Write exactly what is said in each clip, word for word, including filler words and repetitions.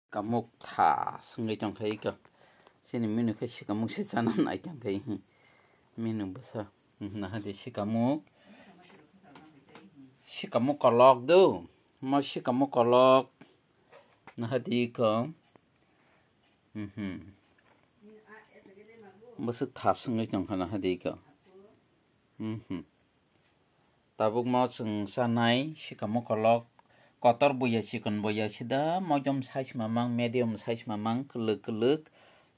Kamuk tha swngwi tongkha iko. Chini menu khe sikamuk se chana nai tongkha. Menu bwsa. Nahadi sikamuk. Sikamuk kolok do. Mo sikamuk kolok. Nahadi iko. Mhm. Bwswk tha swngwi tongkha nahadi iko. Mhm. Tabukmo chwng chanai sikamuk kolok kotor buya chikon buya sida medium size mamang, medium size mamang, kwlwk kwlwk,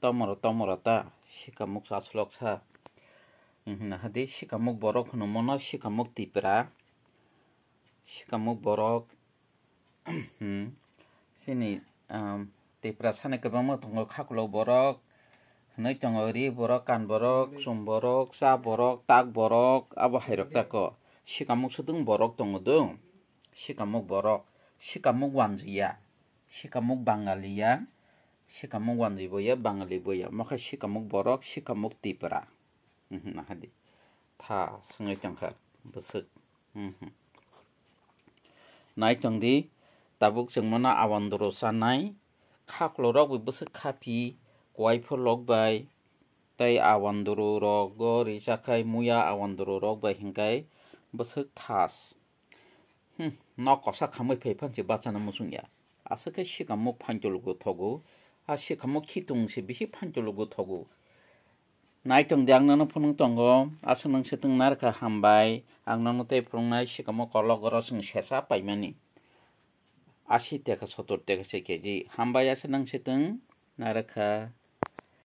tomoro tomoro ta sikamuk chaslok sa. Mhm, nahadi sikamuk borok hwnwi mano sikamuk tipra. Sikamuk borok Hmm. Chini, um, Tiprasani kwbangma tongo, khaklok borok, hwnwi tongo ri borok, kan borok, chum borok, cha borok, tak borok, abo hairok tako. Sikamuk sudung borok tongo do. Sikamuk borok, sikamuk wanjiya, sikamuk bangaliya, sikamuk wanji boya, bangali boya. Mokhe sikamuk borok, sikamuk Tipra. Mhm, nahadi. Tha swngwi tongkha bwswk. Mhm. Nai tongdi, tabuk chwng mano awanduru chanai, khaklorok bai bwswk khapi, kuaipho lok bai, tei awanduru rogo richakhai muya awanduru rok bai hinkhai bwswk thas. Hmm, nok kosa khamwi phai phansi bachana muchungya. Aswk khe sikamuk phanchulugo thogo, a sikamuk khitung se bisi phanchulugo thogo. Naitong di ang nono phunuk tongo, aswk nang swtwng narwkha hambai, ang nono tei phunuknai sikamuk kolok oro chwng sesa paimani. Asi teka sottor teka se keji, hambai aswk nang swtwng narwkha.